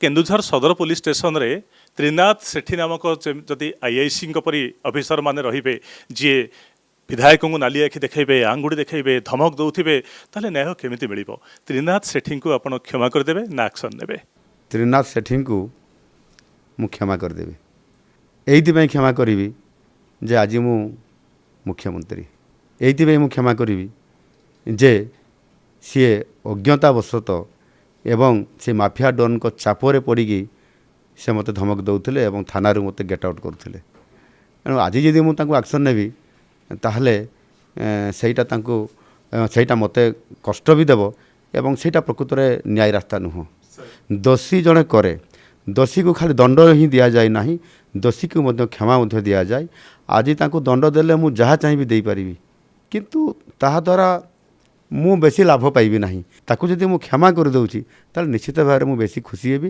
କେନ୍ଦୁଝର ସଦର ପୋଲିସ ଷ୍ଟେସନରେ ତ୍ରିନାଥ ସେଠୀ ନାମକ ଯଦି ଆଇଆଇସିଙ୍କ ପରି ଅଫିସର ମାନେ ରହିବେ, ଯିଏ ବିଧାୟକଙ୍କୁ ନାଲି ଆଖି ଦେଖାଇବେ, ଆଙ୍ଗୁଠି ଦେଖାଇବେ, ଧମକ ଦେଉଥିବେ, ତାହେଲେ ନ୍ୟାୟ କେମିତି ମିଳିବ? ତ୍ରିନାଥ ସେଠୀଙ୍କୁ ଆପଣ କ୍ଷମା କରିଦେବେ ନା ଆକ୍ସନ୍ ନେବେ? ତ୍ରିନାଥ ସେଠୀଙ୍କୁ ମୁଁ କ୍ଷମା କରିଦେବି। ଏଇଥିପାଇଁ କ୍ଷମା କରିବି ଯେ ଆଜି ମୁଁ ମୁଖ୍ୟମନ୍ତ୍ରୀ। ଏଇଥିପାଇଁ ମୁଁ କ୍ଷମା କରିବି ଯେ ସିଏ ଅଜ୍ଞତାବଶତଃ ଏବଂ ସେ ମାଫିଆ ଡନ୍ଙ୍କ ଚାପରେ ପଡ଼ିକି ସେ ମୋତେ ଧମକ ଦେଉଥିଲେ ଏବଂ ଥାନାରୁ ମୋତେ ଗେଟ୍ ଆଉଟ୍ କରୁଥିଲେ। ତେଣୁ ଆଜି ଯଦି ମୁଁ ତାଙ୍କୁ ଆକ୍ସନ୍ ନେବି, ତାହେଲେ ସେଇଟା ତାଙ୍କୁ ସେଇଟା ମୋତେ କଷ୍ଟ ବି ଦେବ ଏବଂ ସେଇଟା ପ୍ରକୃତରେ ନ୍ୟାୟ ରାସ୍ତା ନୁହଁ। ଦୋଷୀ ଜଣେ କରେ, ଦୋଷୀକୁ ଖାଲି ଦଣ୍ଡ ହିଁ ଦିଆଯାଏ ନାହିଁ, ଦୋଷୀକୁ ମଧ୍ୟ କ୍ଷମା ମଧ୍ୟ ଦିଆଯାଏ। ଆଜି ତାଙ୍କୁ ଦଣ୍ଡ ଦେଲେ ମୁଁ ଯାହା ଚାହିଁବି ଦେଇପାରିବି, କିନ୍ତୁ ତାହାଦ୍ୱାରା ମୁଁ ବେଶୀ ଲାଭ ପାଇବି ନାହିଁ। ତାକୁ ଯଦି ମୁଁ କ୍ଷମା କରିଦେଉଛି, ତାହେଲେ ନିଶ୍ଚିତ ଭାବରେ ମୁଁ ବେଶୀ ଖୁସି ହେବି।